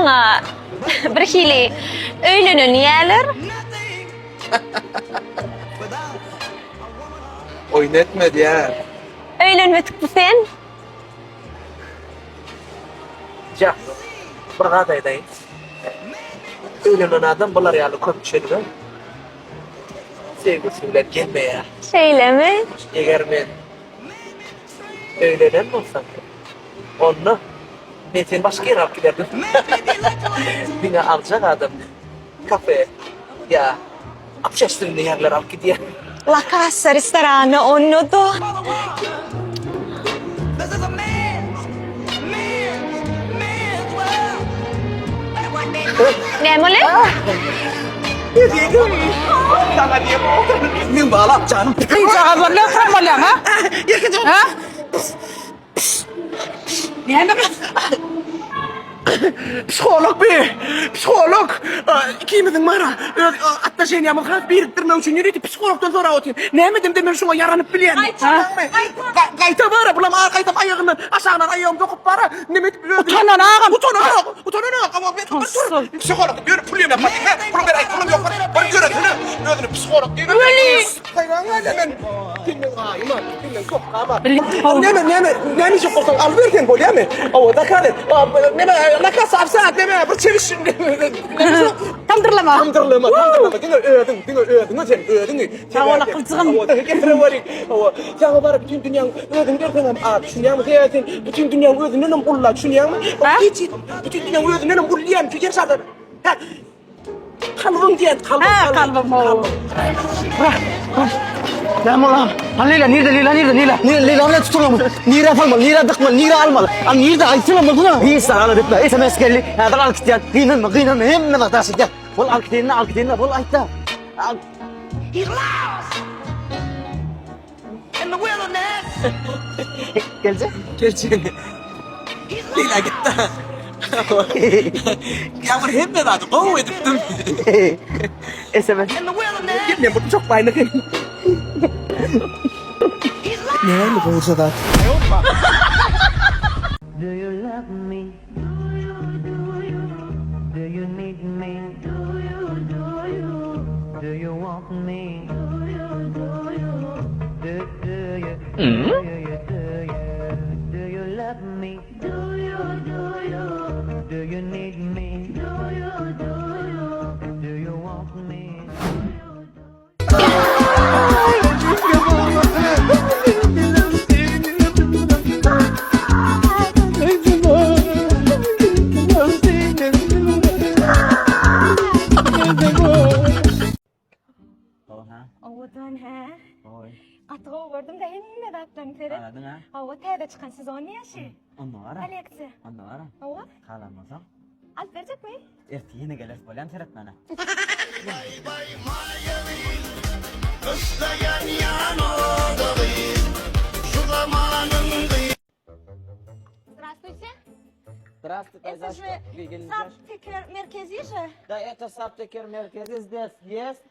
Maňa bir hili öýlenen diýýärler. Oýun etme diýýär. Öýlenmedikmi sen? Ýa, bir zat aýdaýyn. Öýlenen adam bular ýaly köpçülige söýgüsi bilen gelmeýär. Şeýlemi? Eger men öýlenen bolsam, onda men seni başga ýere alyp giderdim. Diňe aljak adam kafe ýa Общeственnyý ýerlere alyp gidýär. La Casa restorany onda-da. Näme bolýar? Men balam janym. Gyzjagazlar ne oturan bolýaň ha? Ha? Näme? Psiholog bi. Psiholog. Ikimiziň bara öz atnoşeniýamyzy has birikdirmek üçin ýörite psihologdan sorap otyryn. Näme edemde men şuňa ýaranyp bilýän. Gaýta bara bulam gaýtam aýagyndan aşagyndan aýagymy sokup bara. Neme edip özüni. Utanan agam. Utananok. Utananok. Dur. Psiholog ýöne pul ýöne pul ber pulum ýok. Bir ýöresene. Özüni psiholog diýip. Weli. Haýran galýan men. Sen meň aýyma, sen meň sokgama. Näme, näme, näme iýjek bolsaň alyber sen bolýamy? Hawa, zakaz et. Näme, nakaz apsat, näme, bir çewiş. Tamdyrlama. Tamdyrlama, tamdyrlama. Diňe özüň, diňe özüňe sen, özüňi. Sag bol akylçygym. Hawa, getireweriň. Hawa, saňa baryp bütin dünýäň özüňi berseňem az, düşünýäňmi? Sebäbi sen bütin dünýäň özündenem ulla, düşünýäňmi? Hiç, bütin dünýäň özündenem uly diýýän, ýer şarda. Kalbym diýen, kalbym. Ha, kalbym, ho. Näme olam? Ha Leýla nirde Leýla nirde Leýla? Nirde Leýla bilen tutulamy? Nirä salmaly, nirä dykmaly, nirä almaly? A nirde aýtsana bolsana. Hiç zat alada etme. SMS geldi. Häzir alyp gitýän. Gynanma, gynanma. Hemme zat daş edýän. Bol alyp gideýin, alyp gideýin, bol aýtda. Al. Geljek. Geljek. Leýla gitdi. Ýagmyr hemme zady gowy edipdim. SMS. Gel men bunu çok baýlyk. Näme gowja zat? Do you love me? Do you, do you? Do you need me? Do you, do you? Do you want me? Do you, do you? Do, do you? Do you, do you? Do you love me? Do you, do you? Do you need me? Do you, do you? Do you want me? Owadan hä? Gaty gowy gördüm-de hemme zatlaryny seret. Garadyň ha? Hawa, täze çykan sezon diýýä şi. Onda gara. Kolleksiýa. Onda gara. Hawa. Halan bolsaň. Alyp berjekmi? Ertir ýene geleris bolýamy seretmäne. Здравствуйте. Здравствуйте, Это же Сап-Teker merkezi же? Да, это Сап-Teker merkezi здесь есть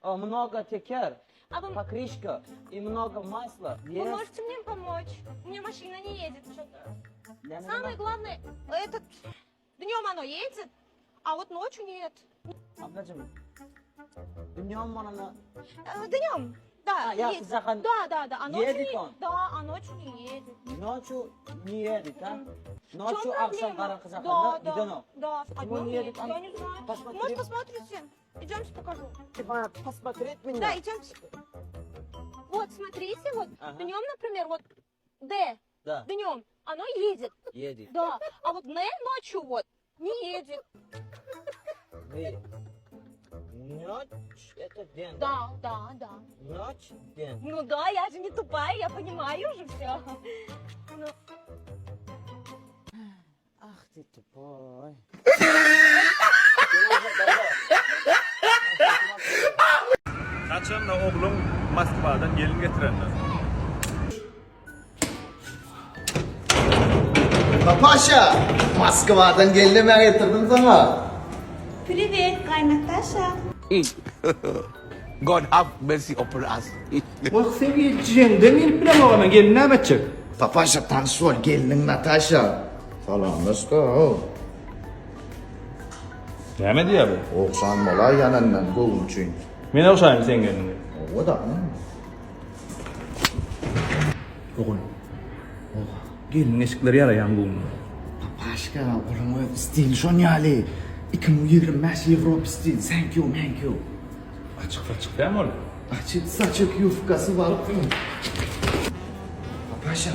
много teker, А вы, покрышка и много масла. вы можете мне помочь? У меня машина не едет что-то. Самое главное, этот днем оно едет, а вот ночью нет. Ablacım, dünýäm bolanda Днем, да, А, я едет. захан- Да, да, да, а ночью Едет не, он? да, а ночью не едет. Ночью не едет, а? В чем Ночью akşam проблема? garaňky Да, jakanda да, gidenok. да, а Почему днем не едет, едет? я не знаю. Посмотри. Может, посмотрите? Идемте покажу. Типа, посмотреть меня. Да, идемте. Вот, смотрите, вот Ага. днем, например, вот Д Да, днем, оно едет. едет. Да, а вот Н ночью вот не едет. Вы. Ночь это день. Да, да, да. Ночь день. Ну да, я же не тупая, я понимаю уже все. Ну, Ах ты тупой. Haçanda ogluň Moskwadan gelin getirende. Papaşa, Moskwadan gelinem getirdim saňa. Privet, gaýnataşa. God have mercy upon us. Wah sen geljeňden gelip bilemok men gelin näme etjek? Papaşa tanyş bol, gelniň Nataşa. Salamlaşda. Näme diýýär bu? Ogşan bolaý ýanandan göwün üçin. Men ogşaýyn seň gelniňi. Owa da. Ogul. Gelniň eşikleri ýaraýan bu. Papaşka, onuň öz stili şon ýaly. 2025 Ýewropa stili. Thank you, thank you. Açyk saçyk dämi ol? Açyk saçyk ýufkasy bar. Papaşa.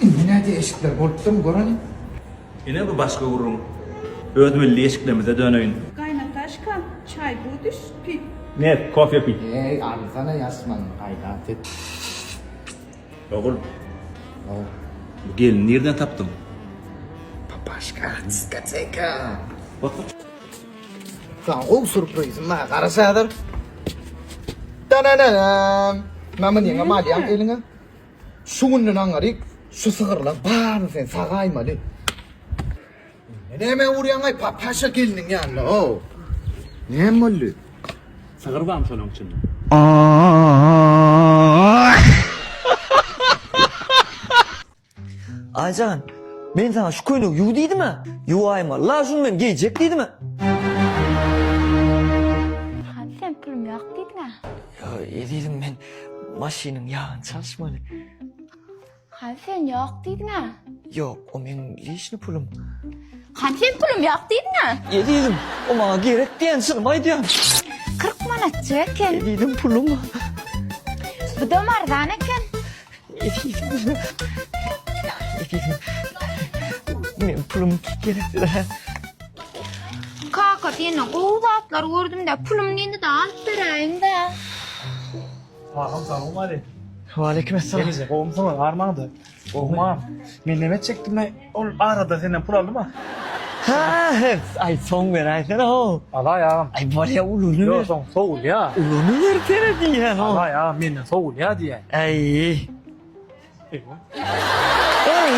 Indi näde eşikler bolupdyrmy göreli. Ine bu başga gürrüň. Öz milli eşiklerimize döneýin. Gaýnataşka, çaý budiş pit? Net, kofe pit. Eý, alsana ýasman, gaýrat et. Ogul. Bu gelini nirden tapdyň? Papaşka, diskoteka. Saňa gowy sürprizim bar, garaş häzir. Dananam. Mama neňe malýaň eliňe? Şu günden aňaryk şu sygyrlaň baryny sen sagaýmaly. Näme urýaňaý papaşa gelniň ýanyna o. Näme boldy? Sygyr barmy şolaň içinde? Aýjan, men saňa şu köýnegi ýuw diýdim-ä. Ýuwaýmaly-la şuny men geýjek diýdim-ä. Hany sen pulum ýok diýdiň-ä. Ezizim men maşynyň ýagyny çalyşmaly. Hany sen ýok diýdiň-ä. Ýok, o meň liçny pulum. Hany sen pulum ýok diýdiň-ä. Ezizim, o maňa gerek diýen çynymy aýdýan. 40 manatjyk eken. Ezizim pulum. Bu-da arzan eken. Ezizim. Ezizim. Meň pulum gerek. Kaka senden gowy zatlar gördüm-de, pulum indi-de alyp beräýiň-dä. Agam salowmaleýkim. Waleýkim essalam. Gelneje gowumsyňyz armaňda. Gowumam. Men neme etjekdim men ol arada senden pul aldyma. Ha, aý soň beräýsene ho. Alaý agam. Aý bolýa uluny Ýok ber. soň sowulýa. Uluny bersene diýýän ho. Alaý agam menden sowulýa diýýän. Aý. Eý. Eý.